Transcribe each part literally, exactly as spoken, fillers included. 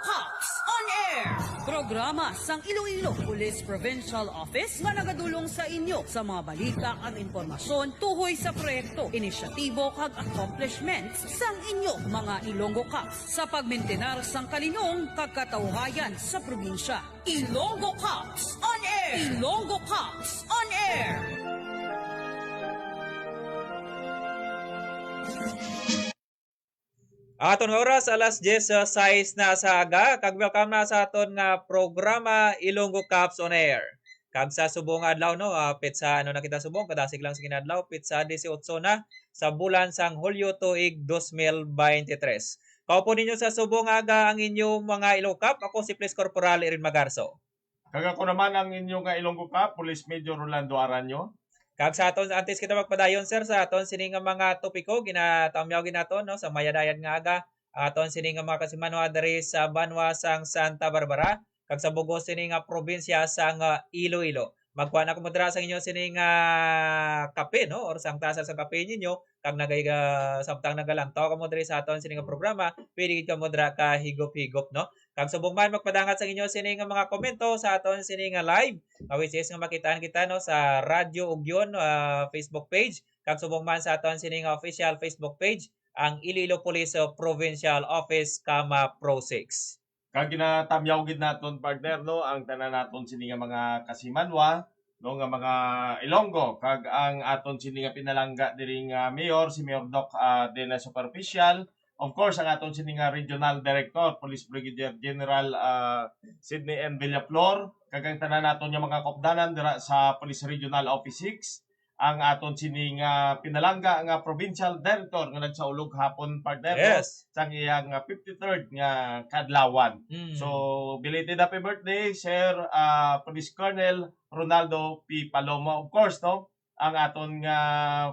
Cops on Air. Programa sang Iloilo Police Provincial Office nga nagadulong sa inyo sa mga balita kag impormasyon tuhoy sa proyekto, inisyatibo kag accomplishments sang inyo mga Ilonggo Cops sa pagmintinar sang kalinong kag katawhayan sa probinsya. Ilonggo Cops on Air. Ilonggo Cops on Air. Ang aton nga oras, alas diyes sais na sa aga, kag welcome na sa aton nga programa, Ilonggo Cops on Air. Kag sa subong nga adlaw, no, ah, petsa, ano na kita subong, kadasig lang sa kinadlaw, petsa disiotso na sa bulan sang Hulyo tuig dos mil beintitres. Kaupo ninyo sa subong nga aga ang inyo mga Ilonggo Cop, ako si Police Corporal Erin Magarso. Kag ako naman ang inyo nga Ilonggo Cop, Police Major Rolando Aranyo. Kag sa aton, antes kita magpadayon, sir, sa aton sini nga mga topiko, ginatamyaw gid naton, no, sa mayad-ayad nga aga, ang aton sini nga mga kasimanwa diri sa banwa sang Santa Barbara, kag sa bug-os sini nga probinsya sang, ah, Iloilo. Magkuha na kamo dira sa inyo sini nga kape, no, or sang tasa sa kape ninyo, kag nagay-, ah, samtang nagalantaw kamo diri sa aton sini nga programa, pwede gid kamo dira ka higop-higop, no? Kag subong man magpadangat sa inyo sini nga mga komento sa aton sini nga live, nga which is nga makitaan kita, no, sa Radyo Ugyon, ah, Facebook page, kag subong man sa aton sini nga official Facebook page, ang Iloilo Police, ah, Provincial Office, kama Pro six. Kag ginatamyaw gid naton, partner, no, ang tanan naton sini nga mga kasimanwa, no, nga mga Ilonggo, kag ang aton sini nga pinalangga diri nga mayor, si Mayor Doc, ah, Dennis Superficial, of course, ang aton sini nga Regional Director, Police Brigadier General, ah, Sydney N. Villaflor, kag ang tanan naton nga mga kaupdanan dira sa Police Regional Office six, ang aton sini nga pinalangga nga Provincial Director nga nagsaulog hapon, partner, no? Yes. Sang iyang, ah, fifty-third nga kaadlawan. Mm. So, belated happy birthday, Sir, ah, Police Colonel Ronaldo P. Palomo. Of course, no? Ang aton nga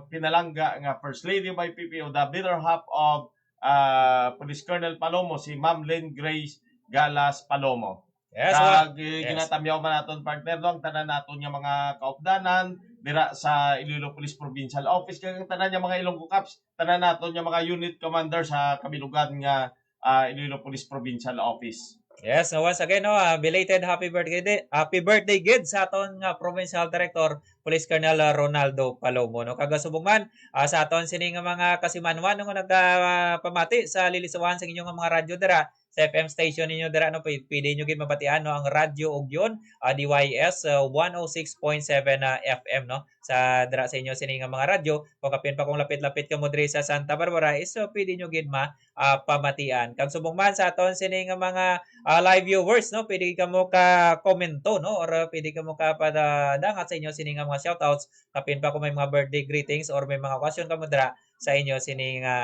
pinalangga nga First Lady of I P P O, the better half of, ah, Police Colonel Palomo, si Ma'am Lynn Grace Galas Palomo. Yes, wa-, kag, eh, yes, ginatamyaw man naton, partner, no, ang tanan naton nga mga kaupdanan dira sa Iloilo Police Provincial Office, kag ang tanan nga mga Ilonggo Cops, tanan naton nga mga unit commander sa kabilugan nga, ah, Iloilo Police Provincial Office. Yes, so once again, no, ah, belated happy birthday, happy birthday gid sa aton nga Provincial Director, Police Colonel, ah, Ronaldo Palomo, no. Kag subong man, ah, sa aton sini nga mga kasimanwa, no, nga nagapamati sa lilisuhan sa inyong mga radyo dira, sa F M station ninyo dira, no, pwede, pwede nyo gid mabatian, no, ang Radyo Ugyon, ah, D Y S, ah, one oh six point seven, ah, F M, no, sa dira sa inyo sini nga mga radyo. Kung kapin pa, kung lapit-lapit kamo diri sa Santa Barbara, is, so, pwede nyo gid ma, ah, pamatian. Kag subong man sa aton sini nga mga, ah, live viewers, no, pwede kamo ka komento, no, or, ah, pwede kamo ka padadangat sa inyo sini nga mga shoutouts. Kapin pa kung may mga birthday greetings or may mga okasyon kamo dira sa inyo sini nga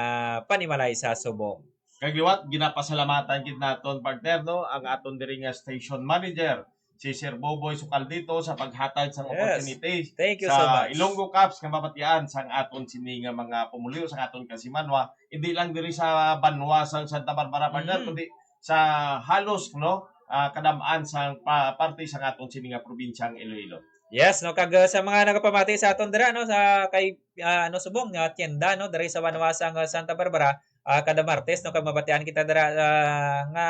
panimalay sa subong. Kag liwat, ginapasalamatan gid naton, partner, no, ang aton diri nga station manager, si Sir Boboy Sukaldito, sa paghatag sang, yes, opportunity, thank you so much, sa Ilonggo Cops nga mabatian sang aton sini nga mga pumuluyo, sang aton kasimanwa, hindi lang diri sa banwa sang Santa Barbara, partner, mm, kundi sa halos, no, ah, kadam-an sang pa-, parte sang aton sini nga probinsyang Iloilo. Yes, no, kag, uh, sa mga nagapamati sa aton dira, no, sa kay, ah, ano, subong nga tienda, no, diri sa banwa sang, uh, Santa Barbara, ah, kada Martes, no, kag mabatian kita dira, ah, nga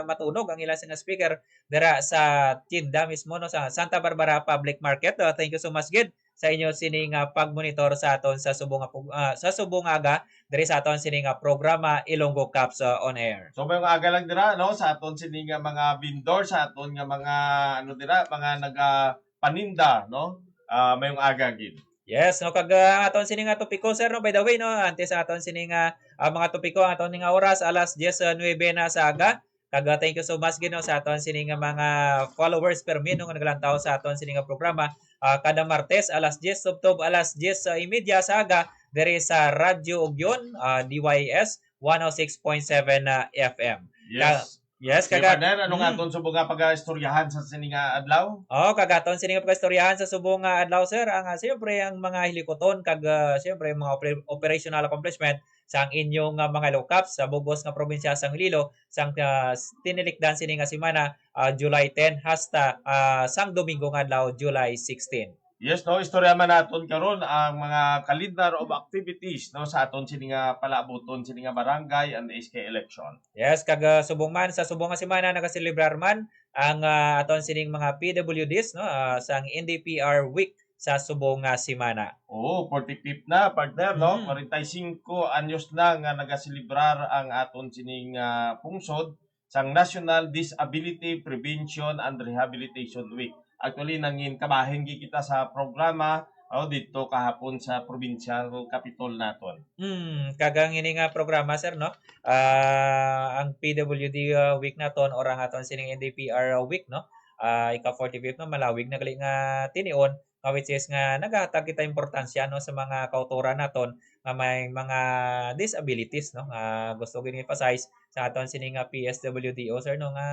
matunog ang ila sing speaker dira sa tienda mismo, no, sa Santa Barbara Public Market. Ah, thank you so much gid sa inyo sini nga pagmonitor sa aton sa subong nga pug-, ah, sa subong nga aga diri sa aton sini nga programa, Ilonggo Cops, ah, on Air. So, may aga lang dira, no, sa aton sini nga mga vendor, sa aton nga mga, ano, dira, mga naga-, paninda, no? Ah, may aga gid. Yes, no, kag, ah, ang aton sini nga topiko, sir, no, by the way, no, antes sa aton sini nga, ah, mga topiko, ang aton nga oras, alas diyes nuebe na sa aga. Kag, ah, thank you so much gid, no, sa aton sini nga mga followers permi, no, nga nagalantaw sa aton sini nga programa, ah, kada Martes, alas diyes, tubtob alas diyes y media sa aga, diri sa Radyo Ugyon, ah, D Y S, one oh six point seven, ah, F M. Yes. Ka-, yes, Sir kaga-, Partner, ano nga, mm, aton subong nga pag-istoryahan sa sini nga adlaw? Oh, kag aton sini nga pag-istoryahan sa subong nga adlaw, sir, ang, ah, siyempre, ang mga hilikuton kag, ah, siyempre, ang mga oper-, operational accomplishment sang inyo nga mga Ilonggo Cops sa bug-os nga probinsya sang Iloilo, sang, ah, s-, tinilikdan sini nga semana, ah, July ten hasta, ah, sang Domingo nga adlaw, July sixteen. Yes, no, istorya man naton karon ang mga kalendar of activities, no, sa aton sini nga palaabuton sini nga barangay and S K election. Yes, kag, ah, subong man sa subong nga semana nagaselebrar man ang, ah, aton sining mga P W Ds, no, ah, sang N D P R Week sa subong nga semana. Oo, forty-fifth na, partner, no? Mm. Forty-five anyos na nga nagaselebrar ang aton sining, ah, pungsod sang National Disability Prevention and Rehabilitation Week. Actually, nangin kabahin gid kita sa programa, oh, dito kahapon sa provincial capitol naton. Hmm, kag ang ini nga programa, sir, no? Ah, ang P W D, ah, week naton or ang aton sining N D P R week, no? Ah, ika forty-fifth, no? Malawig na gali nga tinion, nga which is nga nagahatag kita importansya, no, sa mga kautoran naton nga may mga disabilities, no, nga gusto gid emphasize sa aton sini nga P S W D O, sir, no, nga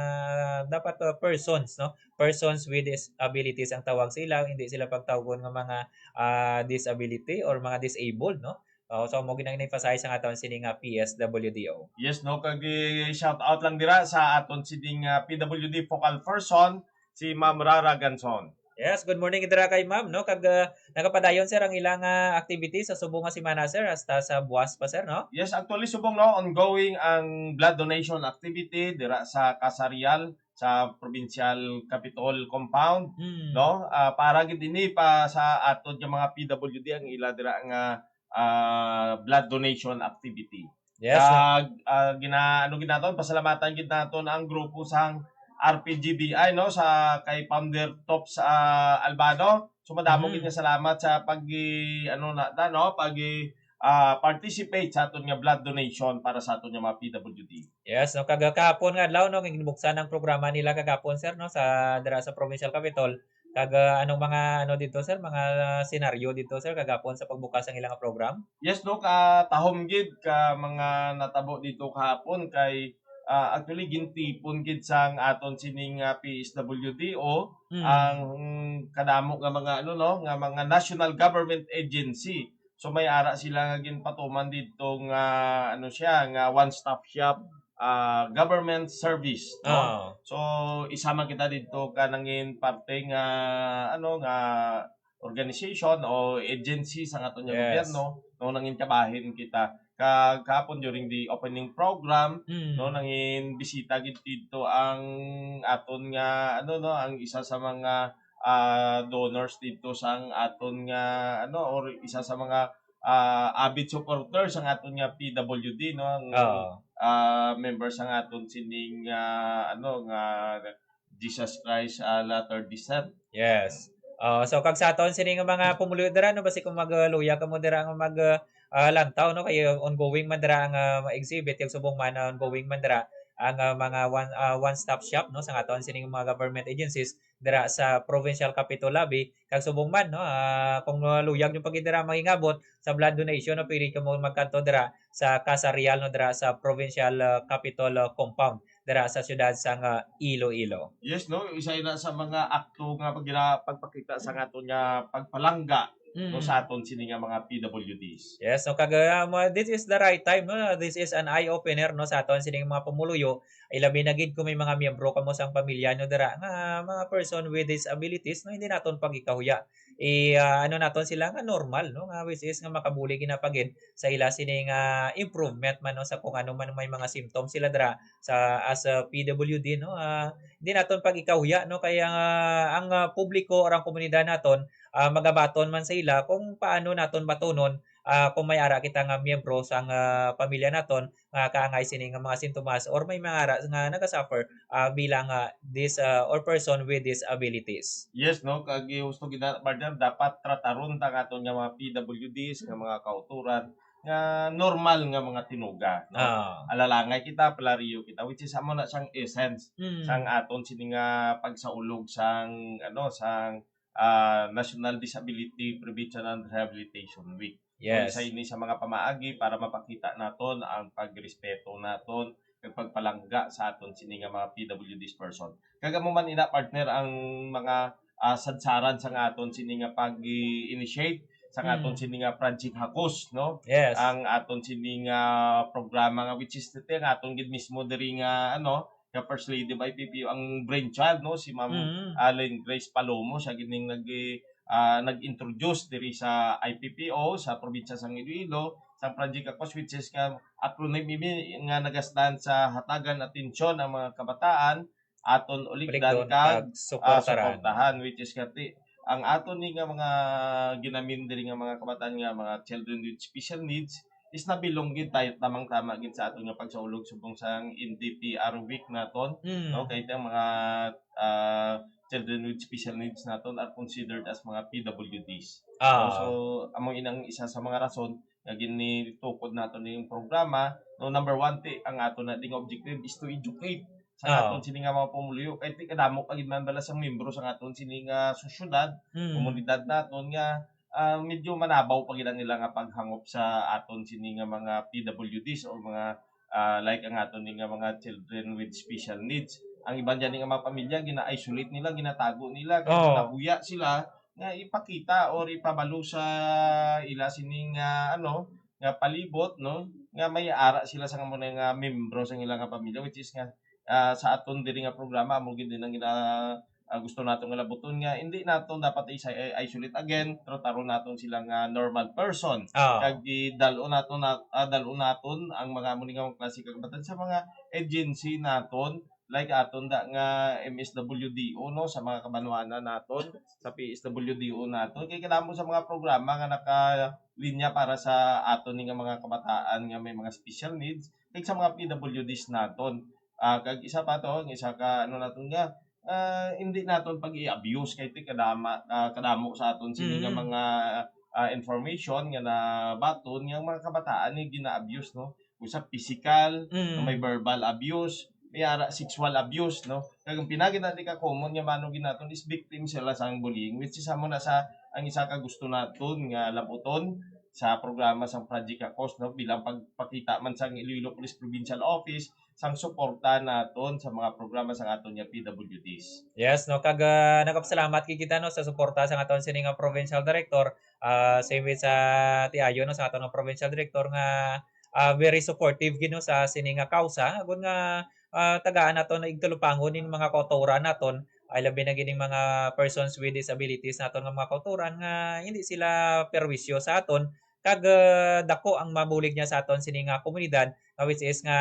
dapat, uh, persons, no, persons with disabilities ang tawag sa ila, hindi sila pagtawgon nga mga, ah, disability or mga disabled, no. Oh, so mo gid ang emphasize sa aton sini nga P S W D O. Yes, no, kag i-shout out lang dira sa aton sini nga P W D focal person, si Ma'am Rara Ganson. Yes, good morning dira kay Ma'am, no? Kag, ah, nagapadayon, sir, ang ilang, ah, activity sa subong nga semana, sir, hasta sa buwas pa, sir, no? Yes, actually, subong, no, ongoing ang blood donation activity dira sa Casarial, sa Provincial Capitol Compound, Hmm. no? Ah, para gid ini pa sa aton nga mga P W D ang ila dira nga, ah, blood donation activity. Yes, sir. Kag, ah, gina-, ano gid naton, pasalamatan gid naton ang grupo sang R P G B I, no, sa kay Founder Tops, ah, Albano. So, madamo Mhm. gid nga salamat sa pag-, ano na, na, no, pag-, ah, participate sa aton nga blood donation para sa aton nga mga P W D. Yes, no, kag kahapon nga adlaw, no, ginbuksan ang programa nila kagapon, sir, no, sa, dira sa Provincial Capitol. Kag, ah, anong mga, ano, dito, sir, mga senaryo dito, sir, kagapon sa pagbukas ang ilang program? Yes, no, katahom gid ka mga natabo dito kahapon kay, ah, actually gintipon gid sang aton sining, ah, P S W D O Mm. ang kadamo nga mga, ano, no, nga mga national government agency. So may ara sila nga ginpatuman dito nga, ano siya, nga one-stop shop, ah, government service, no? Oo. So isa man kita dito ka nangin parte nga, ano, nga organization o agency sa aton nga Yes. gobyerno, no, nangin kabahin kita. Ka-, kahapon during the opening program, Mm. no, nangin bisita gid dito ang aton nga, ano, no, ang isa sa mga, ah, donors dito sang aton nga, ano, or isa sa mga, ah, avid supporters sang aton nga P W D, no, ang, Oo. ah, member sang aton sining, ah, ano, nga Jesus Christ, ah, Latter-day Saint. Yes. Oh, so kag sa aton sini nga mga pumuluyo dira, no, basi kung magluya kamo dira nga mag, ah, lantaw, no, kay ongoing man dira ang, ah, exhibit, kag subong man, ah, ongoing man dira ang, ah, mga one, ah, one-stop shop, no, sa aton sini nga mga government agencies dira sa Provincial Capitol Lobby, kag subong man, no, ah, kung, ah, luyag nyo pa gid dira mangingabot sa blood donation, no, pwede kamo magkadto dira sa Casa Real, no, dira sa Provincial, ah, Capitol, ah, Compound dira sa siyudad sang, ah, Iloilo. Yes, no? Isa ina sa mga akto nga pag-, gina-, pagpakita sa aton nga pagpalangga, no, Mm. sa aton sini nga mga P W Ds. Yes, so kag, ah, mo-, this is the right time, no? This is an eye-opener, no, sa aton sini nga mga pumuluyo. Ilabi na gid kung may mga miyembro kamo sang pamilya, no, dira nga mga person with disabilities, no, hindi naton pagikahuya. I, ah, ano naton sila nga normal, no, nga which is nga makabulig gid na pa gid sa ila sini nga improvement man, no, sa kung ano man may mga symptoms sila dira sa, as a P W D, no, ah, hindi naton pag-ikahuya, no, kay ang, ah, ang, ah, publiko or ang komunidad naton, ah, magabaton man sa ila kung paano naton batunon, ah, kung may ara kita nga miyembro sang, ah, pamilya naton nga kaangay sini nga mga sintomas or may mga ara nga nagasuffer, ah, bilang, ah, dis-, ah, or person with disabilities. Yes, no, kag gusto gid na, partner, dapat trataron ta nga aton nga mga P W Ds nga mga kautoran nga normal nga mga tinuga, no? Ah. Alalangay kita, palariyo kita, which is amo na sang essence Mm. sang aton sini nga pagsaulog sang, ano, sang, ah, National Disability Prevention and Rehabilitation Week. So, Yes. isa ini sa mga pamaagi para mapakita naton ang pagrespeto naton kag pagpalangga sa aton sini nga mga P W Ds person. Kag amo man ina, partner, ang mga, ah, sadsaran sang aton sini nga pag-initiate, sang aton Mm. sini nga Project Hakos, no? Yes. Ang aton sini nga programa nga which is dati ang aton gid mismo diri nga, ano, nga First Lady of I P P O, ang brainchild, no, si Ma'am Mm. Allen Grace Palomo, siya gid ning nag-, ah, nag-introduce diri sa I P P O sa probinsya sang Iloilo, sang Project Akos, which is nga acronym ini nga nagastand sa Hatagan Atensyon ang mga kabataan, aton ulikdan Ulikdon kag, kag ah, suportaran. Suportahan, which is nga ti-, ang aton ni nga mga ginamin diri nga mga kabataan nga mga children with special needs is nabilong gid tayo tamang-tama gid sa aton nga pagsaulog subong sang N D P R week naton, Mm. no? Kay ang mga, ah, children with special needs naton are considered as mga P W Ds. Ah. No? So, amo inang isa sa mga rason nga ginitukod nato ning programa, no, number one, ti, ang ato na ding objective is to educate sa Oo. aton sini nga mga pumuluyo, kay ti kadamo pa gid man bala sang membro sa aton sini nga sosyedad, Mm. komunidad naton nga, ah, medyo manabaw pa gid ang ila nga paghangop sa aton sini nga mga P W Ds or mga, ah, like ang aton ni nga mga children with special needs. Ang iban dyan nga mga pamilya, gina-isolate nila, ginatago nila, kay Oo. nahuya sila nga ipakita or ipabalo sa ila sini nga, ano, nga palibot, no, nga may ara sila sa mga nga membro sa ilang nga pamilya, which is nga, ah, sa aton diri nga programa, amo gid din ang gina-, ah, gusto nato nga labuton nga hindi nato dapat isa-, i-isolate again, trataron naton sila nga normal person. Ah. Kag idal-on naton na, ah, dal-on naton ang mga amo ni nga klase ka kabatan sa mga agency naton, like aton da nga M S W D O, no, sa mga kabanwanan naton, sa P S W D O naton. Kay kadamo sa mga programa nga nakalinya para sa aton ni nga mga kabataan nga may mga special needs, kag sa mga P W Ds naton. Ah, kag isa pa to, ang isa ka ano naton nga, ah, hindi naton pag-i-abuse kay ti kadama, ah, kadamo sa aton sini nga Mm. mga, ah, information nga nabaton nga ang mga kabataan ni gina-abuse, no? Usa physical, Mm. may verbal abuse, may ara sexual abuse, no? Kag ang pinagi na di ka common nga mano ginaton is victim sila sang bullying, which is amo na sa ang isa ka gusto naton nga labuton sa programa sang Project Akos, no? Bilang pagpakita man sang Iloilo Police Provincial Office sang suporta naton sa mga programa sang aton nga P W Ds. Yes, no, kag, ah, nagapasalamat gid kita, no, sa suporta sang aton sini nga provincial director, ah, same with sa tiayo, no, sa aton nga provincial director nga, ah, very supportive gid, no, sa sini nga kausa, agud nga, ah, tagaan naton na igtulupangon ning mga kautoran naton, ay labi na gid ning mga persons with disabilities naton nga mga kautoran nga hindi sila perwisyo sa aton, kag, ah, dako ang mabulig niya sa aton sini nga komunidad, nga which is nga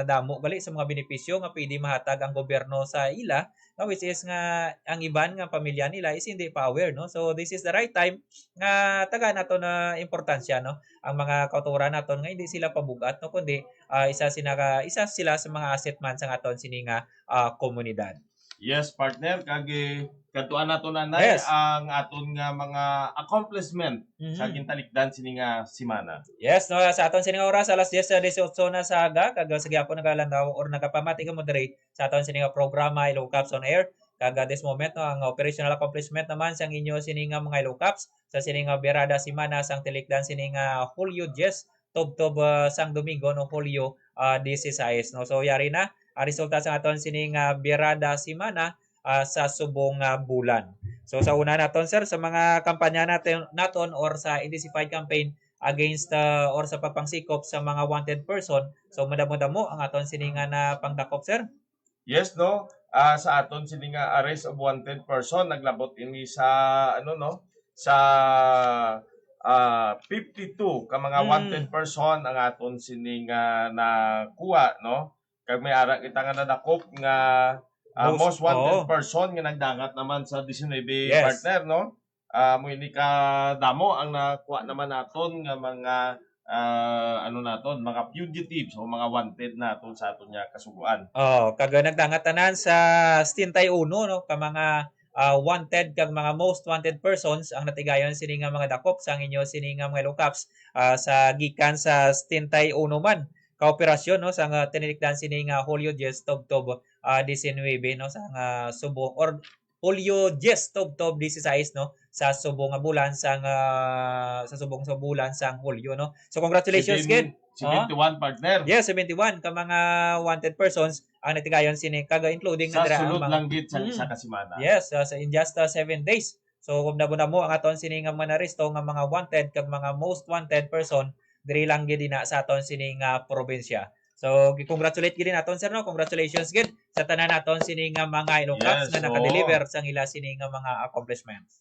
damo gali sa mga benepisyo nga pwede mahatag ang gobyerno sa ila, nga which is nga ang iban nga pamilya nila is hindi pa aware, no? So, this is the right time nga tagaan naton na importansya, no? Ang mga kautoran naton nga hindi sila pabug-at, no, kundi, ah, isa sina ka, isa sila sa mga asset man sa aton sini nga, ah, komunidad. Yes, partner, kag, eh, kadtuan nato na, Nay, Yes. ang aton nga mga accomplishment Mhm. sa gintalikdan sini nga semana. Yes, no, sa aton sini nga oras, alas diyes sa disiotso na sa aga, kag sa gihapon nagalandaw or nagapamati kamo diri sa aton sini nga programa, Ilocos on Air. Kag at this moment, no, ang operational accomplishment naman sang inyo sini nga mga Ilocos sa sini nga birada semana sang tinikdan sini nga Hulyo diyes, tubtob, ah, sang Domingo, no, Hulyo, ah, disisais, no. So, yari na ang resulta sa aton sini nga birada semana, ah, sa subong nga bulan. So, sa una naton, sir, sa mga kampanya natin, naton or sa intensified campaign against, ah, or sa pagpangsikop sa mga wanted person. So, madamo-damo ang aton sini nga napangdakop, sir. Yes, no? Ah, sa aton sini nga arrest of wanted person, naglabot ini sa, ano, no? Sa, ah, fifty-two ka mga Mm. wanted person ang aton sini nga nakuha, no? Kag may ara kita nga nadakop nga, ah, Most, most wanted oo. person nga nagdangat naman sa diecinuebe Yes. partner, no? Ah, mo ini ka damo ang nakuha naman naton nga mga, ah, ano naton, mga fugitives o mga wanted naton sa aton nga kasugoan. Oh, kag nagdangat tanan sa setenta y uno, no, ka mga, ah, wanted kag mga most wanted persons ang natigayon sini nga mga dakop sang inyo sini nga mga Ilocos, ah, sa gikan sa setenta y uno man ka operasyon, no, sa nga tinilikdan sini nga Hulyo diyes tubtob, ah, diecinuebe, no, sa nga subong or Hulyo diyes tubtob disisais, no, sa subong nga bulan sang, ah, sa subong sa bulan sang Hulyo, no. So, congratulations, Seven-, kid. Oh. seventy-one, partner. Yes, seventy-one ka mga wanted persons ang natigayon sini, kag including na Sa dira ang sulod mga lang gid sa Mm. isa ka semana. Yes, uh, sa in just, uh, seven days. So, kung nabo-nabo ang aton sini nga mga naresto nga mga wanted kag mga most wanted person, diri lang gid ina sa aton sini nga probinsya. So, gi-congratulate gid naton, sir, no? Congratulations gid sa tanan naton sini nga mga Ilocos Yes, nga oo. naka-deliver sang ila sini nga mga accomplishments.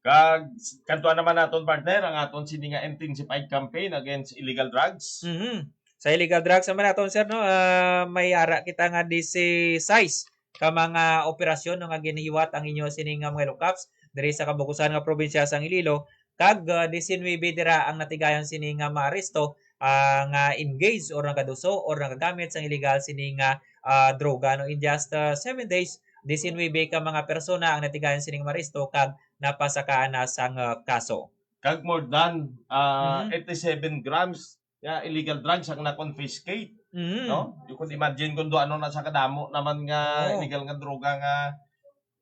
Kag s-, kadto naman naton, partner, ang aton sini nga intensified campaign against illegal drugs. Mhm. Sa illegal drugs naman naton, sir, no, ah, may ara kita nga dise-sais ka mga operasyon, no, nga ginhiwat ang inyo sini nga mga lock-ups diri sa kabukusan nga probinsya sang Iloilo, kag, ah, disinuybe dira ang natigayon sini nga maaresto, ah, nga engage or nagaduso or nagagamit sang illegal sini nga, ah, droga, no. In just, ah, seven days, disinuybe ka mga persona ang natigayon sini nga maaresto kag napasakaan na sang, ah, kaso. Kag more than, ah, Mhm. eighty-seven grams nga illegal drugs ang na-confiscate, Mhm. no? You could imagine kung do ano na sa kadamo naman nga Oo. illegal nga droga nga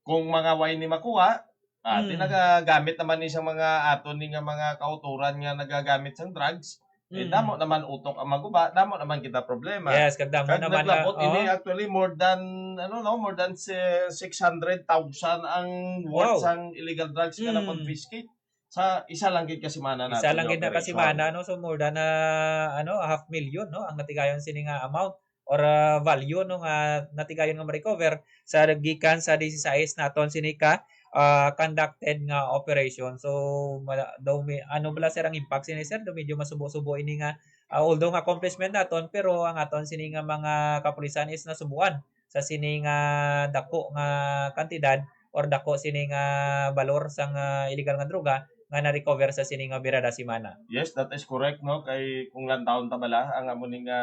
kung mga way ni makuha, ah, di Mm. nagagamit naman ni sa mga aton ni nga mga kauturan nga nagagamit sang drugs, eh, Mm. damo naman utok ang maguba, damo naman kita problema. Yes, kag damo Kag naman na, naglabot ini, oh. actually, more than, ano, no, more than si-, six hundred thousand ang worth Wow. sang illegal drugs nga Mm. na-confiscate sa isa lang gid ka semana Isa naton lang nga gid na ka operation. semana, no? So, more than, ah, ano, a half million, no, ang natigayon sini nga amount or, ah, value, no, nga natigayon nga ma-recover sa gikan sa disisais naton sini ka, ah, conducted nga operation. So, mala-, daw may, ano bala, sir, ang impact sini, sir? Daw medyo masubo-subo ini nga, ah, although nga accomplishment naton, pero ang aton sini nga mga kapulisan is nasubuan sa sini nga dako nga kantidad or dako sini nga balor sang, ah, illegal nga droga nga na-recover sa sini nga birada semana. Yes, that is correct, no? Kay kung lantawon ta bala, ang amo ni nga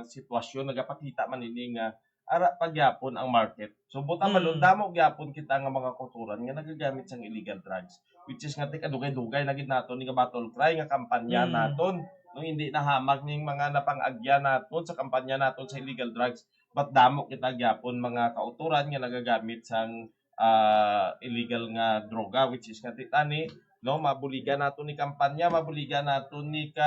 sitwasyon, nagapakita man ini nga ara pa gyapon ang market. So, buta Mm. malundamo gyapon kita nga mga kauturan nga nagagamit sang illegal drugs, which is nga, ti kadugay-dugay na gid naton ni nga battle cry nga kampanya Mm. naton. No, hindi nahamak ning mga napang-agya naton sa kampanya naton sa illegal drugs, but damo kita gyapon mga kauturan nga nagagamit sang, ah, illegal nga droga, which is nga, ti tani, no, mabuligan naton ni kampanya, mabuligan naton ni ka,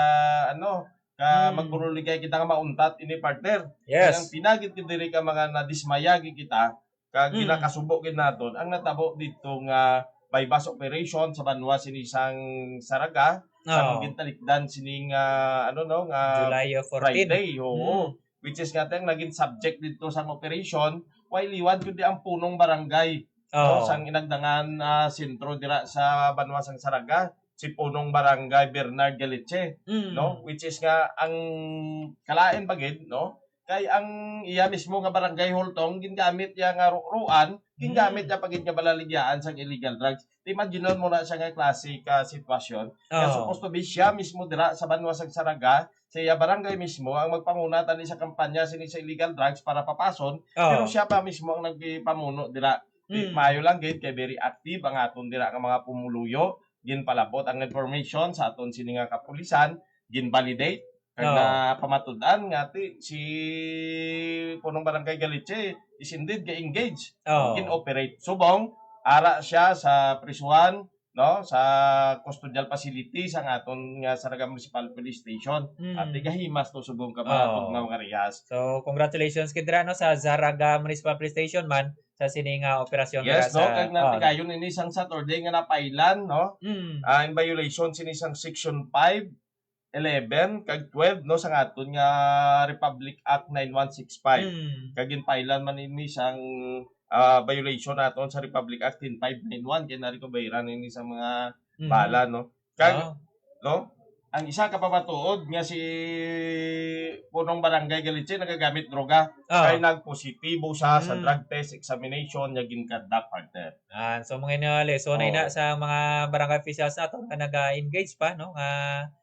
ano, ka Mm. magburuligay kita nga mauntat ini, partner. Kay Yes. ang pila gid diri ka mga nadismaya gid kita, kag Mm. ginakasubo gid naton ang natabo didto nga buy-bust operation sa banwa sini sang Saraga, sang Oo. gintalikdan sini nga, ano, no, nga July fourteen. Friday, oo. Mm. Which is nga, ti ang naging subject didto sang operation, way liwat kundi ang punong barangay, no, Oo. sang inagdangan, ah, sentro dira sa banwa sang Saraga, si punong barangay Bernard Galiche, Mm. no, which is nga ang kalain pa gid, no, kay ang iya mismo nga barangay hall tong gingamit niya nga ru-, ruan, gingamit Mm. niya pa gid nga balaligyaan sang illegal drugs. Imagine mo na siya nga klase ka sitwasyon. Kaya Oo. supposed to be siya mismo dira sa banwa sang Saraga, sa iya barangay mismo ang magpanguna tani sa kampanya sini sa illegal drugs para papason, Oo. pero siya pa mismo ang nagpamuno dira. Di, Mm. maayo lang gid kay very active ang aton dira nga mga pumuluyo. Ginpalabot ang information sa aton sini nga kapulisan, gin-validate, kag Oo. napamatud-an nga ti si punong barangay Galiche is indeed ga-engage. Oo. Gin-operate. Subong, ara siya sa prisuhan, no, sa custodial facility sang aton nga Saraga Municipal Police Station. Mm. At tigahimas to subong ka mga Oo. tugnaw nga rehas. So, congratulations gid dira, no, sa Saraga Municipal Police Station man sa sini nga operasyon Yes, dira no, sa, kag oh. natigayon ini sang Saturday nga napailan, no? Mm. Ah, in violation sini sang Section five, eleven, kag twelve, no, sang aton nga Republic Act nine one six five. Mm. Kag ginpailan man ini sang, ah, violation naton sa Republic Act ten five nine one, kay nari ko bayran ini sa mga Mm. bala, no? Kag, Oh. no? Ang isa ka pamatuod nga si punong barangay Galiche nagagamit droga, Oh. kay nagpositibo siya sa Mm. drug test examination nga gin-conduct, partner. Ah, so mga ina, lesson na Oh. ina sa mga barangay officials nato nga naga-engage pa, no? Nga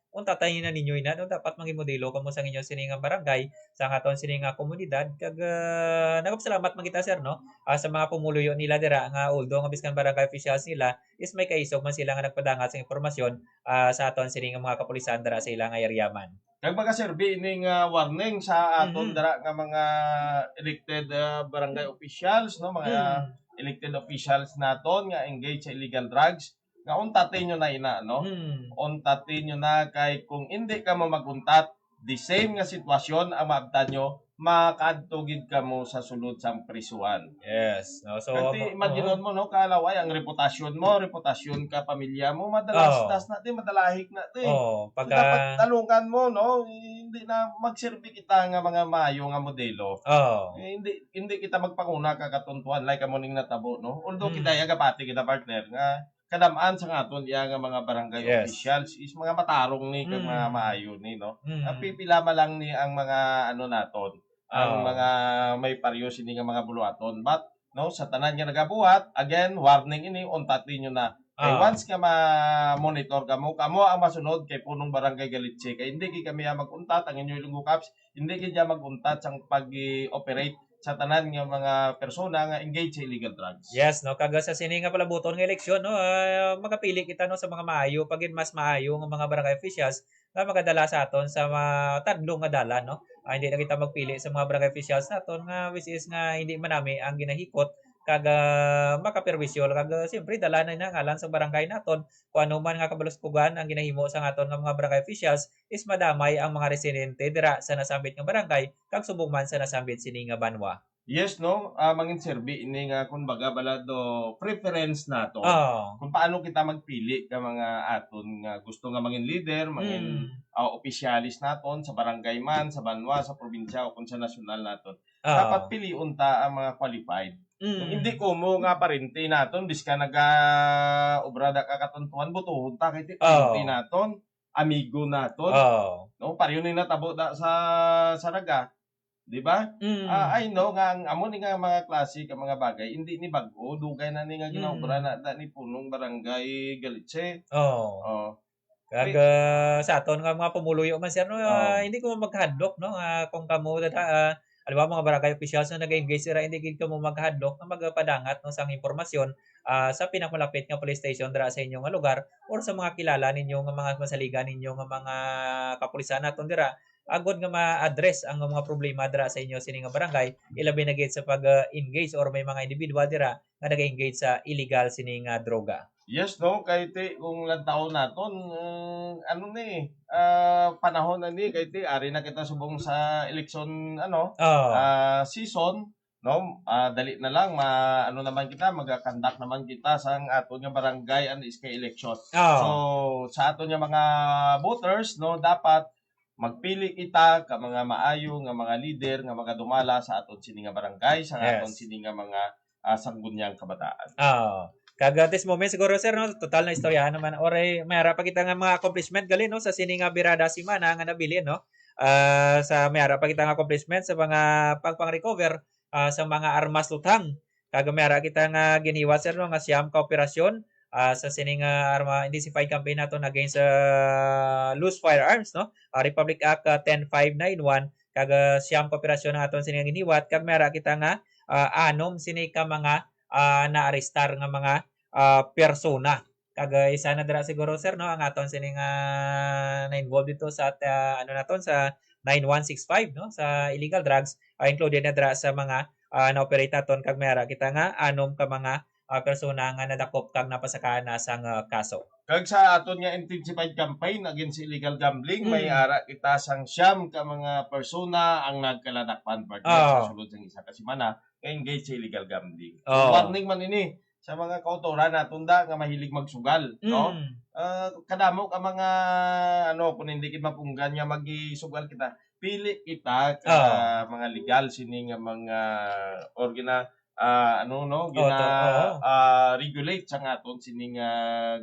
kung tatay na ninyo ina, no? Dapat maging modelo kamo sa inyo sini nga barangay, sa aton sini nga komunidad. Kag, ah, nagapasalamat man kita, sir, no? Ah, sa mga pumuluyo nila dira nga although nga biskan barangay officials nila, is may kaisog man sila nga nagpadangat sa impormasyon, ah, sa aton sini nga mga kapulisan dira sa ila nga area man. Kag magaserbi ini nga warning sa aton Mhm. dira nga mga elected, ah, barangay officials, no, mga Mm. elected officials naton nga engage sa illegal drugs, nga untatin nyo na ina, no? Mm. Untatin nyo na, kay kung hindi kamo mag-untat, the same nga sitwasyon ang maabtan nyo, makadto gid kamo sa sulod sang prisuhan. Yes, no? So, Kag ti, mo-, imagine oo. mo, no, kalaway ang reputasyon mo, reputasyon ka pamilya mo, madalas Oo. das na ti, madalahik na ti. Oo, So, pagka dapat talungan mo, no? Hindi na magserbi kita nga mga maayo nga modelo. Oo. Eh, hindi, hindi kita magpanguna ka katuntuan like amo ning natabo, no? Although Mm. kita, yagapati kita, partner, nga kadam-an sang aton iya nga mga barangay Yes. officials is mga matarong ni kag mga Mm. maayo ni, no? Mm. Ang pipila man lang ni ang mga ano naton, ang Ah. mga may paryo sini nga mga buluhaton. But, no, sa tanan nga nagabuhat, again, warning ini, untat ninyo na. Kay Ah. once nga ma-monitor kamo, kamo ang masunod kay punong barangay Galitse. Kay hindi gid kami ang mag-untat, ang inyo ilunggo caps, hindi gid siya mag-untat sang pag-operate sa tanan nga mga persona nga engaged sa illegal drugs. Yes, no, kag sa sini nga palabuton nga eleksyon, no, ah, magapili kita, no, sa mga maayo, pagin mas maayo nga mga barangay officials nga magadala sa aton sa ma-, tadlong nga dalan, no. Ah, hindi na kita magpili sa mga barangay officials naton nga which is nga hindi man nami ang ginahikot kag, ah, makaperwisyo kag, ah, siyempre dala na nga ngalan sa barangay naton. Kung ano man nga kabaluskugan ang ginahimo sa aton nga mga barangay officials, is madamay ang mga residente dira sa nasambit nga barangay kag subong man sa nasambit sini nga banwa. Yes, no? Ah, mangin serbi ini nga, kumbaga, bala do preference nato. Oo. Kung paano kita magpili ka mga aton nga gusto nga mangin leader, mangin, Mm. ah, opisyalis naton sa barangay man, sa banwa, sa probinsya, o kung sa nasyonal naton. Oo. Dapat pilion ta ang mga qualified. Mm. Hindi ko mo nga parente naton, bis ka naga-obra da ka katuntuan, botohon ta kay ti Oo. parente naton, amigo naton. Oo. No, pareho ni natabo da sa, sa Naga, di ba? Mm. Ah, I know nga ang amo ni nga mga klase ka mga bagay, hindi ni bag-o, dugay na ni nga ginaobra Mm. na, na ni punong barangay Galitse. Oo. Oh. Kag, Wait. ah, sa aton nga mga pumuluyo man, sir, no, ah, Oo. hindi ko magkahadlok, no, ah, kung kamo, dada, ah, halimbawa, mga barangay officials na nag-engage, sir, hindi gid kamo magkahadlok nga magapadangat, no, sang impormasyon, ah, sa pinakamalapit nga police station dira sa inyo nga lugar or sa mga kilala ninyo nga mga masaligan ninyo nga mga kapulisan naton dira, agod nga ma-address ang mga problema dira sa inyo sini nga barangay, ilabi na gid sa pag, ah, engage or may mga individual dira nga nag-engage sa illegal sini nga droga. Yes, no? Kay ti, kung lantawon naton, eh, ano ni, ah, panahon na ni, kay ti, ari na kita subong sa election, ano, Oh. ah, season, no? Ah, dali na lang, ma-, ano naman kita, mag-conduct naman kita sa aton nga barangay and S K election. Oh. So, sa aton nga mga voters, no, dapat magpili kita ka mga maayo nga mga leader nga magadumala sa aton sini nga barangay, sa Yes. aton sini nga mga, ah, sangguniang kabataan. Ah, kag at this moment siguro, sir, no, total na istoryahan naman, or ay, may ara pa kita nga mga accomplishment gali, no, sa sini nga birada semana nga nabilin, no? Ah, sa may ara pa kita nga accomplishment sa mga pagpang-recover, ah, sa mga armas luthang. Kag may ara kita nga ginhiwat, sir, no, nga siyam ka operasyon, ah, sa sini nga arma, intensified campaign naton against sa loose firearms, no? Ah, Republic Act, ah, ten five nine one, kag, ah, siyam ka operasyon ang aton sini nga ginhiwat, kag may ara kita nga, ah, anom sini ka mga, ah, naarestar nga mga, ah, persona. Kag, ah, isa na dira siguro, sir, no, ang aton sini nga na-involve dito sa, ah, ano naton, sa nine one six five, no, sa illegal drugs, ah, included na dira sa mga, ah, na-operate naton, kag may ara kita nga anom ka mga, ah, persona nga nadakop kag napasakaan na sang, ah, kaso. Kag sa aton nga intensified campaign against illegal gambling, may Mm. ara kita sang siyam ka mga persona ang nagkaladakpan, partner, sa Ah. sulod sang isa ka semana nga engage sa illegal gambling. So, Oh. warning man ini sa mga kautoran naton da nga mahilig magsugal, no? Mm. Ah, kadamo ka mga, ano, kung hindi kita mapunggan nga magisugal kita, pili kita ka Ah. mga legal sini nga mga or gina-, ah, ano, no, Oh, to, gina-, oo. ah, regulate sa aton sini nga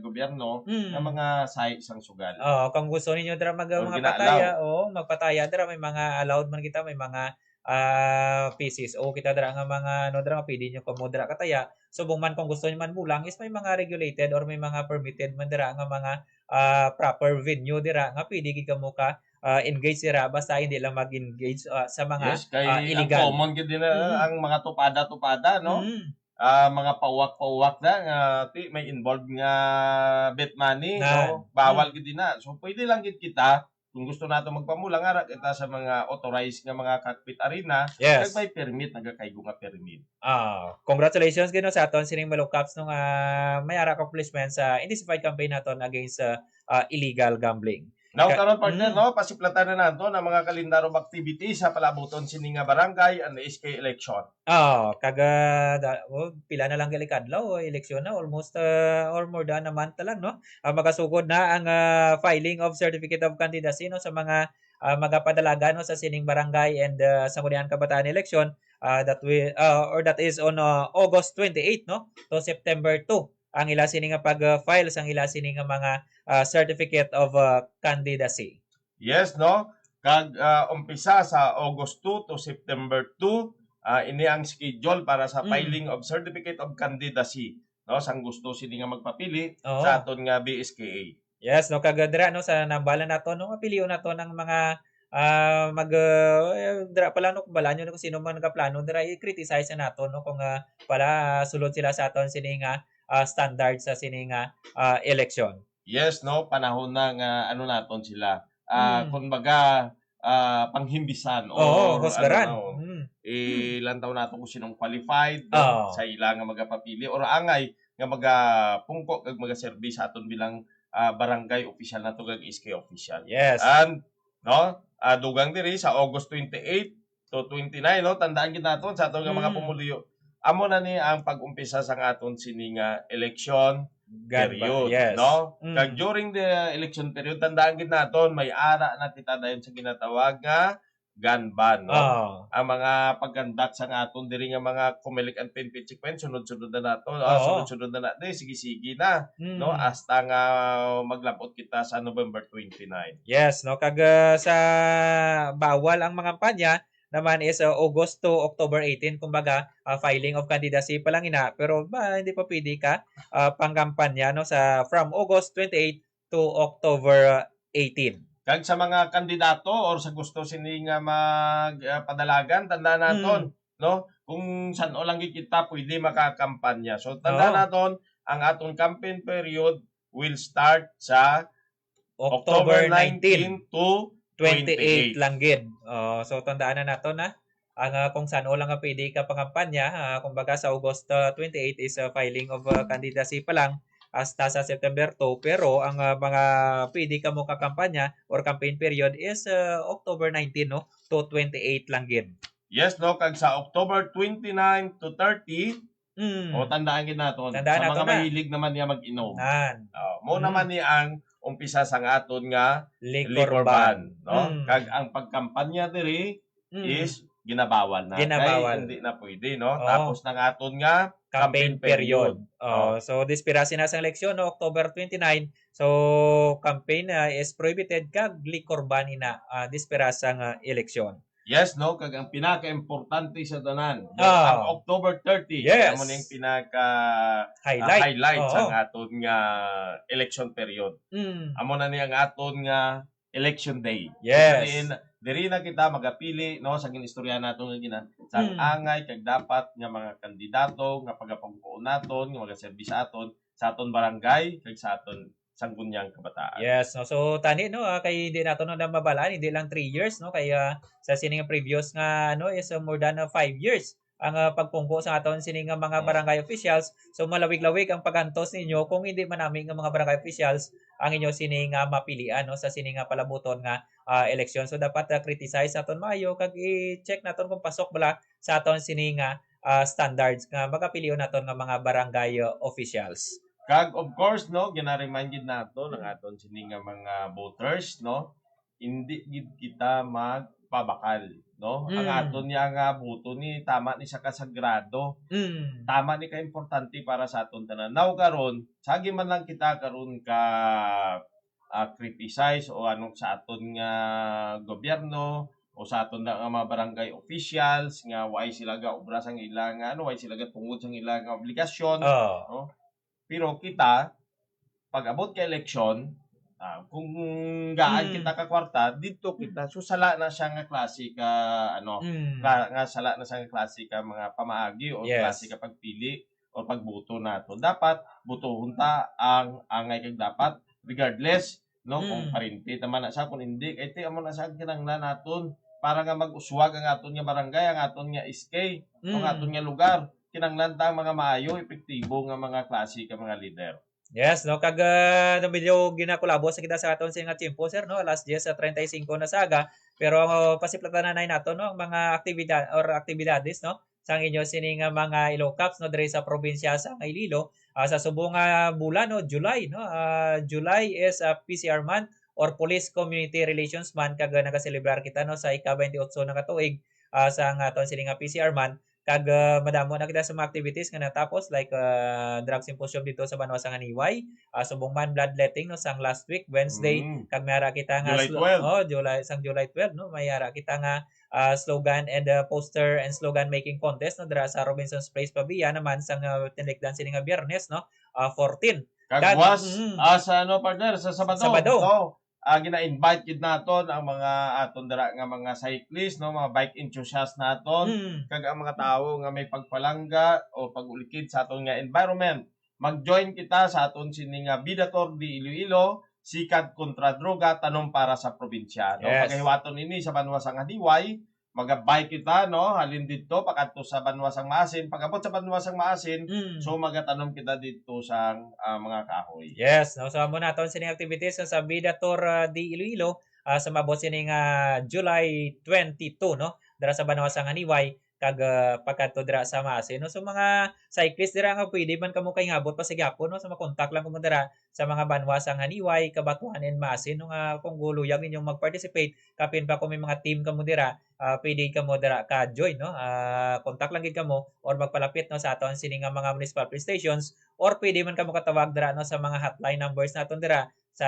gobyerno Mm. nga mga sahi sang sugal. Oo, kung gusto ninyo dira mag-, Or mga gina-allow. pataya, oo, magpataya dira, may mga allowed man kita, may mga, ah, P C S O kita dira nga mga, ano, dira nga pwede nyo kamo dira kataya. Subong man kung gusto nyo man bulang is may mga regulated or may mga permitted man dira nga mga, ah, proper venue dira nga pwede gid kamo ka, ah, engage dira, basta hindi lang mag-engage, ah, sa mga, Yes, kay ah, ang illegal. common gid din na Mhm. ang mga tupada-tupada, no? Mhm. Ah, mga pauwak-pauwak na nga ti-, may involved nga bet money, Na. no? Bawal Mhm. gid din na. So, pwede lang gid kita, kung gusto nato magpamula, nga ra kita sa mga authorized nga mga cockpit arena, Yes. kag may permit, nagakaigo nga permit. Ah, congratulations gid, no, sa aton sining Malukaps, no, nga may ara accomplishment sa intensified campaign naton against sa, ah, illegal gambling. Now, Ka-, karon, partner, mm. no, pasiplatan na naton ang mga kalendar of activities sa palabuton sini nga barangay and S K election. Ah, kaga, da-, oh, pila na lang gali ka adlaw, oh, eleksyon na, almost, ah, or more than a month na lang, no? Ah, magasugod na ang, ah, filing of certificate of candidacy, no, sa mga, ah, magapadalagan, no, sa sining barangay and, ah, sangguniang kabataan election, ah, that we, ah, or that is on, ah, August twenty-eight, no, to September two. ang ila sini nga pag-file sang ila sini nga mga, ah, certificate of, ah, candidacy. Yes, no? Kag, ah, umpisa sa August two to September two, ah, ini ang schedule para sa Mm. filing of certificate of candidacy, no, sang gusto sini nga magpapili Oo. sa aton nga B S K A. Yes, no, kag, ah, dira, no, sa nambala nato, no, nga pilion nato ang mga, ah, mag, ah, eh, dira pala, no, kung balaan nyo, no, kung sino man nagaplano dira, i-criticize na nato, no, kung, ah, pala, ah, sulod sila sa aton sini nga, ah, standard sa sini nga, ah, eleksyon. Yes, no, panahon na nga ano naton sila. Ah, Mm. kumbaga, ah, panghimbisan Oo, or husgaran. ano, no, Mm. ilantaw nato kung sinong qualified, no, Oo. sa ila nga magapapili or angay nga magapungko kag magaserbi sa aton bilang, ah, barangay official nato kag S K official. Yes. And, no, ah, dugang diri sa August twenty-eight to twenty-nine, no, tandaan gid naton sa aton nga mga Mm. pumuluyo. Amo na ni ang pag-umpisa sang aton sini nga election Gun ban, period, yes. no? Mm. Kag during the election period, tandaan gid naton, may ara na kita dayon sa ginatawag nga gun ban, no? Oo. Ang mga pag-conduct sang aton diri nga mga Comelec and P N P checkpoint, sunod-sunod na nato, ah, Oo. sunod-sunod na nato, eh, sige-sige na, Mm. no? Hasta nga maglabot kita sa November twenty-nine. Yes, no? Kag, ah, sa bawal ang mga kampanya naman is, ah, August to October eighteen, kumbaga, ah, filing of candidacy pa lang ina, pero ba, hindi pa pwede ka, ah, pangkampanya, no, sa from August twenty-eight to October eighteen. Kag sa mga kandidato or sa gusto sini nga mag, ah, padalagan, tandaan naton, Mm. no, kung san-o lang gid kita pwede makakampanya. So, tandaan Oo. naton, ang aton campaign period will start sa October October nineteen nineteen to twenty-eight twenty-eight. lang gid. Oh, so tandaan na nato na ang, ah, kung san-o lang nga pwede ka pangampanya, ah, kumbaga sa August, ah, twenty-eight is, ah, filing of, ah, candidacy pa lang hasta sa September two, pero ang, ah, mga pwede ka mo kakampanya or campaign period is, ah, October nineteen, no, to twenty-eight lang gid. Yes, no, kag sa October twenty-nine to thirty, Mm. O, tandaan gid naton, Tandaan sa naton mga na. mahilig naman niya mag-inom. Nan. Oh, mo Mm. naman ni ang umpisa sang aton nga Liquor liquor ban. ban, no? Mm. Kag ang pagkampanya diri Mm. is ginabawal na. Ginabawal. Kay hindi na pwede, no? Oo. Tapos na ang aton nga Campaign campaign period. period. Oh, Oh. so, dispirasi na sa eleksyon, no? October twenty-nine. So, campaign, ah, is prohibited kag liquor ban ina, ah, dispirasa nga eleksyon. Yes, no? Kag ang pinaka-importante sa tanan, no? Ah. Ang October thirty, Yes. amo ning pinaka, ah, Highlight. highlight sa Oo. aton nga election period. Mm. Amo na ni ang aton nga election day. Yes. Ibig sabihin, diri na kita magapili, no, sa ginistorya nato nga gina-, sa Mm. angay kag dapat nga mga kandidato nga pagapangkuon naton, nga magaserbi sa aton, sa aton barangay, kag sa aton sangguniang kabataan. Yes, no. So, tani, no, ah, kay hindi nato na mabalaan, hindi lang three years, no, kay, ah, sa sini nga previous nga, ano, is, ah, more than, ah, five years ang, ah, pagpungko sa aton sini nga mga Mm. barangay officials. So, malawig-lawig ang pag-antos ninyo kung hindi man nami nga mga barangay officials ang inyo sini nga mapilian, no, sa sini nga palabuton nga, ah, eleksyon. So, dapat, ah, criticize naton maayo kag i-check naton kung pasok bala sa aton sini nga, ah, standards nga magapilion naton nga mga barangay, ah, officials. Kag of course, no, gina-remind gid nato ang Mm. aton sini nga mga voters, no, hindi gid kita magpabakal, no? Ang Mm. aton niya nga boto ni tama ni sa kasagrado. Mm. Tama ni ka importante para sa aton tanan. Now karon, sagi man lang kita karon ka, ah, criticize o anong sa aton nga gobyerno o sa aton na nga mga barangay officials nga way sila gaobra sang ila nga, ano, way sila gatungod sang ila nga obligasyon, Oo. no? Pero kita, pag abot ka eleksyon, ah, kung gaan Mm. kita ka kwarta, dito kita. So, sala na siya nga klase ka, ano, Mm. nga, nga sala na siya nga klase ka mga pamaagi o Yes. klase ka pagpili o pagboto nato. Dapat, botohon ta ang angay kag dapat, regardless, no, kung Mm. parente ta man na siya, kung hindi, kay ti amo na siya ang kinahanglan naton para nga mag-uswag ang aton nga barangay, ang aton nga S K, ang Mm. aton nga lugar. Kinahanglan ta ang mga maayo, epektibo nga mga klase ka mga leader. Yes, no? Kag, ah, no, medyo ginakulabos na kita sa aton sini nga tiyempo, sir, no? Alas diyes sa treinta y cinco na sa aga. Pero, ah, pasiplatan na nato, no, ang mga aktibidad or aktibidades, no, sang inyo sini nga mga Ilocaps, no, diri sa probinsya sa Iloilo. Ah, sa subong nga bulan, no, July, no? Ah, July is, ah, P C R month or Police Community Relations Month, kag, ah, nagaselebrar kita, no, sa ika-twenty-eight na ka tuig, ah, sa nga aton sini nga P C R month. Kag, ah, madamo na kita sa mga activities nga natapos, like, ah, drug symposium dito sa banwa sang Janiuay, ah, subong man bloodletting, no, sang last week, Wednesday, Mm. kag may ara kita nga July slo-, twelve. Oh, July, sang July twelve, no, may ara kita nga, ah, slogan and, ah, poster and slogan making contest, no, dira sa Robinson's Place, Pavia naman sang, ah, tinigdan sini nga Biyernes, no, ah, fourteen. Kag Kag, buwas, mm. ah, sa ano, partner, sa Sabado. Sabado. So, ah, gina-invite gid naton ang mga aton dira nga mga cyclist, no, mga bike enthusiast naton, Mm. kag ang mga tawo nga may pagpalangga o pag-ulikid sa aton nga environment. Mag-join kita sa aton sini nga Bida Tour de Iloilo, Sikad kontra Droga, Tanom para sa Probinsya, no? Yes. Pagahiwaton ini sa banwa sang Janiuay, magabay kita, no? Halin didto pakadto sa banwa sang Maasin, pag-abot sa banwa sang Maasin, Mm. so magatanom kita didto sang, ah, mga kahoy. Yes, no? So, amo na aton sining activities sa Bida Tour, ah, de Iloilo, ah, sa maabot sining, ah, July twenty-two, no? Dira sa banwa sang Janiuay, kag, ah, pagkadto dira sa Maasin, no? So, mga cyclist dira nga pwede man kamo kay ngabot pa sa gyapon, no? So, makontak lang kamo dira sa mga banwa sang Janiuay, Cabatuan, and Maasin, no, nga kung guluyag ninyo mag-participate, kapin pa kung may mga team kamo dira, ah, pwede kamo dira ka-join, no? Ah, contact lang gid kamo or magpalapit, no, sa aton sini nga mga municipal police stations, or pwede man kamo katawag dira, no, sa mga hotline numbers naton dira sa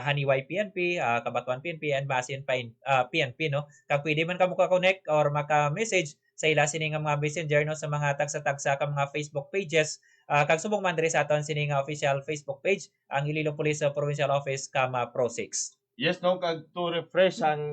Janiuay P N P, ah, Cabatuan P N P, and Maasin pa in-, ah, P N P, no? Kag pwede man kamo ka-connect or maka-message sa ila sini nga mga messenger, no, sa mga tagsa-tagsa ka mga Facebook pages, ah, kag subong man diri sa aton sini nga official Facebook page, ang Iloilo Police, ah, Provincial Office, kama Pro six. Yes, no, kag to refresh ang,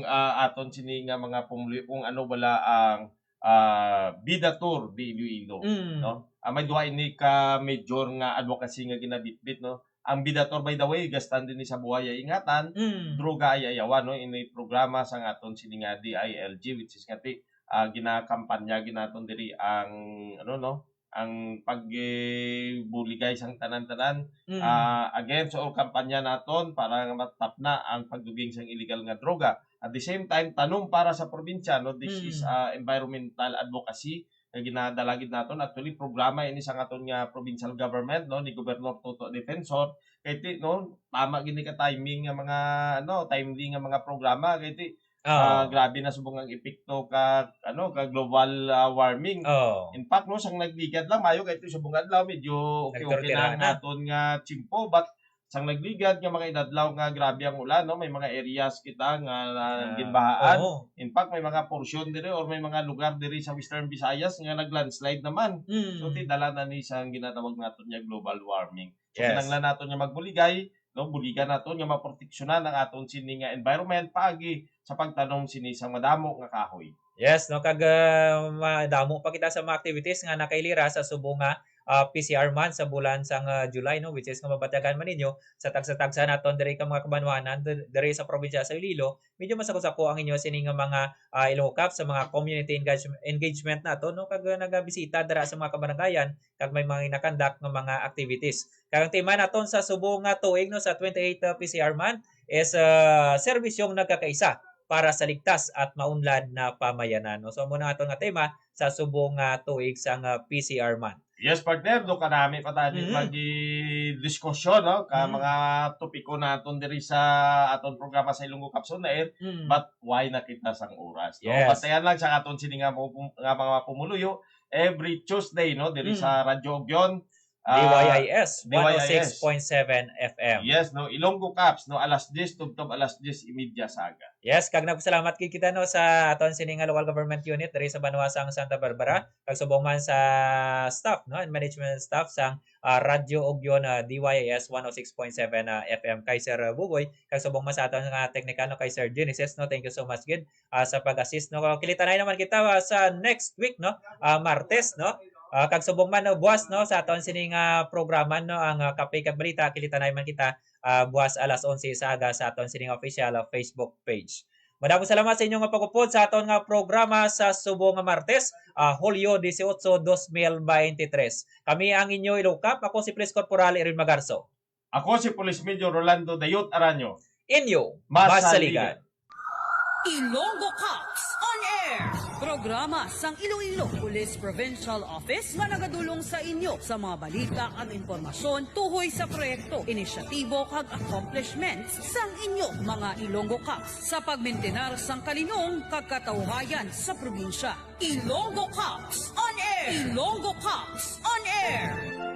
ah, aton sini nga mga pumuli-, kung ano bala ang, ah, Bida Tour de Iloilo, Mm. no? Ah, may duha ini ka major nga advocacy nga ginabitbit, no? Ang Bida Tour, by the way, gastan din sa buhay ay ingatan, Mm. droga ay ayawan, no? Ini programa sa aton sini nga D I L G, which is nga ti, ah, ginakampanya ginaton diri ang, ano, no? Ang pag, eh, buligay sang tanan-tanan, Mm. ah, against all kampanya naton para nga matapna ang pagduging sang illegal nga droga. At the same time, Tanom para sa Probinsya, no? This is, Mm. ah, environmental advocacy nga ginadala gid naton. Actually, programa ini sa aton nga provincial government, no, ni Gobernador Toto Defensor. Kay ti, no, tama gini ka timing nga mga, ano, timely nga mga programa. Kay ti, Oo. ah, grabe na subong ang epekto ka, ano, ka global, ah, warming. Oo. In fact, no, sang nagligad lang, mayo kay ti subong adlaw, medyo okay-okay Nagturtira na ang na. aton nga tiyempo. But sang nagligad nga mga inadlaw nga grabe ang ulan, no, may mga areas kita nga, ah, Ah, ginbahaan. Oo. In fact, may mga portion diri or may mga lugar diri sa Western Visayas nga nag-landslide naman. Mm. So, ti dala na ni sa ginatawag naton nga global warming. So, Yes. kinahanglan naton nga magbuligay, no, buligan naton nga maproteksyonan ang aton sini nga environment paagi sa pagtanom sini sang madamo nga kahoy. Yes, no, kag, ah, madamo pa kita sa mga activities nga nakailira sa subong nga, ah, P C R month sa bulan sang, ah, July, no, which is nga mabatyagan man ninyo sa tagsa-tagsa naton diri ka mga kabanwanan, dir-, diri sa probinsya sa Iloilo. Medyo masako-sako ang inyo sini nga mga, ah, Ilonggo Cups sa mga community engage-, engagement nato, no, kag, ah, nagabisita dira sa mga kabarangayan kag may mga ginakandak nga mga activities. Kag ang tema naton sa subong nga tuig, no, sa twenty-eight, ah, P C R month is, ah, serbisyong nagkakaisa para sa ligtas at maunlad na pamayanan, no? So, amo na aton nga tema sa subong nga tuig sang, ah, P C R month. Yes, partner, do kanami pa tayo Mhm. magdiskusyon, no? Ka Mhm. mga topiko naton diri sa aton programa sa Ilonggo Cups on Air, Mhm. but why na kita sang oras, no? Yes. Bantayan lang sa aton sini nga mga pum-, nga mga pumuluyo every Tuesday, no? Diri Mhm. sa Radyo Ugyon, ah, D Y I S, D Y I S. One oh six point seven F M. Yes, no, Ilonggo Cups, no, alas diyes tubtob alas diyes y media sa aga. Yes, kag nagpasalamat gid kita, no, sa aton sini nga local government unit diri sa banwa sang Santa Barbara, kag subong man sa staff, no, and management staff sang, ah, Radyo Ugyon, ah, D Y I S one oh six point seven, ah, F M, kay Sir Buboy, kag subong man sa aton nga technical, no, kay Sir Genesis, no, thank you so much gid, ah, sa pag-assist, no. Kilitanay naman kita, ah, sa next week, no, ah, Martes, no. Ah, kag subong man, no, buwas, no, sa aton sini nga programa, no, ang, ah, Kape kag Balita, kilitanay man kita, ah, buwas alas onse sa aga sa aton sini nga official, ah, Facebook page. Madamo salamat sa inyo nga pag-upod sa aton nga programa sa subong nga Martes, ah, Hulyo dieciocho, dos mil veintitrés. Kami ang inyo Ilocap. Ako si Police Corporal Erin Magarso. Ako si Police Major Rolando Dayot Aranyo. Inyo, Masaligan. Masaligan. Ilonggo Cops on Air. Programa sang Iloilo Police Provincial Office nga nagadulong sa inyo sa mga balita kag impormasyon tuhoy sa proyekto, inisyatibo kag accomplishments sang inyo mga Ilonggo Cops sa pagmintinar sang kalinong kag katawhayan sa probinsya. Ilonggo Cops on Air! Ilonggo Cops on Air!